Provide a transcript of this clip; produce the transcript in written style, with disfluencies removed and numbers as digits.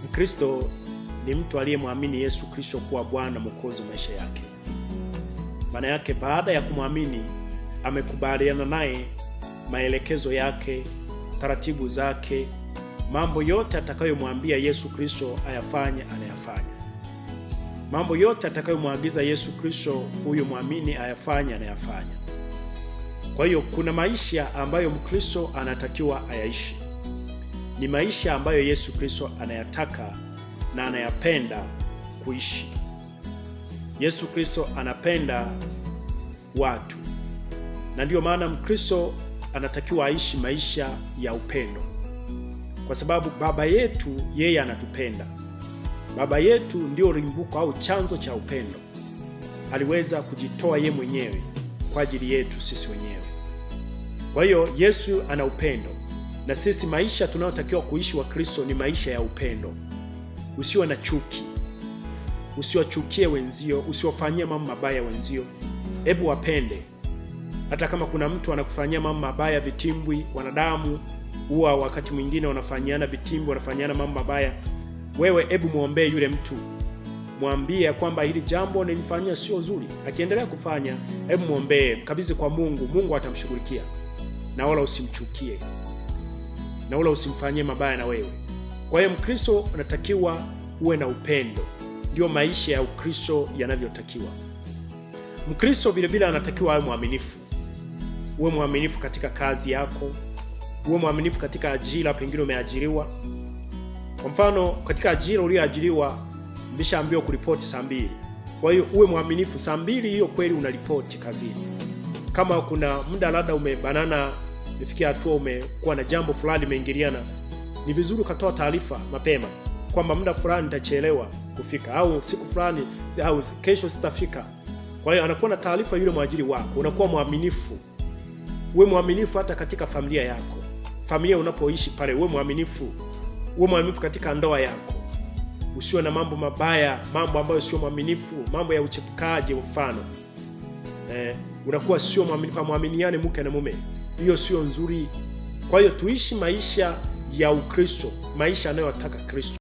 Mkristo ni mtu aliyemwamini Yesu Kristo kuwa Bwana Mwokozi wa maisha yake. Maana yake baada ya kumwamini amekubaliana naye maelekezo yake, taratibu zake, mambo yote atakayomwambia Yesu Kristo ayafanye, anayafanya. Mambo yote atakayomwagiza Yesu Kristo huyu mwamini ayafanye, anayafanya. Kwa hiyo kuna maisha ambayo Mkristo anatakiwa ayaishi, ni maisha ambayo Yesu Kristo anayataka na anayapenda kuishi. Yesu Kristo anapenda watu, na ndiyo maana Mkristo anatakiwa aishi maisha ya upendo, kwa sababu Baba yetu yeye anatupenda. Baba yetu ndiyo limbuko au chanzo cha upendo. Aliweza kujitoa ye mwenyewe kwa ajili yetu sisi wenyewe. Kwa hiyo Yesu ana upendo na sisi. Maisha tunayotakiwa kuishi wa Kristo ni maisha ya upendo. Usiwe na chuki, usiwachukie wenzio, usiwafanyie mambo mabaya wenzio. Hebu wapende, hata kama kuna mtu anakufanyia mambo mabaya, vitimbwi. Wanadamu huwa wakati mwingine wanafanyiana vitimbwi, wanafanyiana mambo mabaya. Wewe hebu muombee yule mtu, mwambie kwamba hili jambo nilifanyia sio zuri. Akiendelea kufanya, hebu muombee, mkabidhi kwa Mungu, Mungu atamshughulikia, na wala usimchukie na wala usimfanyie mabaya na wewe. Kwa hiyo Mkristo unatakiwa uwe na upendo, ndiyo maisha ya Ukristo yanavyotakiwa. Mkristo vilevile anatakiwa awe mwaminifu. Uwe mwaminifu katika kazi yako, uwe mwaminifu katika ajira, pengine umeajiriwa. Kwa mfano, katika ajira uliyoajiriwa mlishaambiwa kuripoti saa 2. Kwa hiyo uwe mwaminifu, saa 2 hiyo kweli unaripoti kazini. Kama kuna muda labda umebanana, umefikia hatua umekuwa na jambo fulani limeingiliana, ni vizuri ukatoa taarifa mapema kwamba muda fulani nitachelewa kufika au siku fulani au kesho sitafika. Kwa hiyo anakuwa na taarifa yule mwajiri wako, unakuwa mwaminifu. Uwe mwaminifu hata katika familia yako, familia unapoishi pale, uwe mwaminifu. Uwe mwaminifu katika ndoa yako, usiwe na mambo mabaya, mambo ambayo sio mwaminifu, mambo ya uchepukaji mfano. Unakuwa sio mwaminifu, mwaminiane mke na mume, hiyo sio nzuri. Kwa hiyo tuishi maisha ya Ukristo, maisha anayotaka Kristo.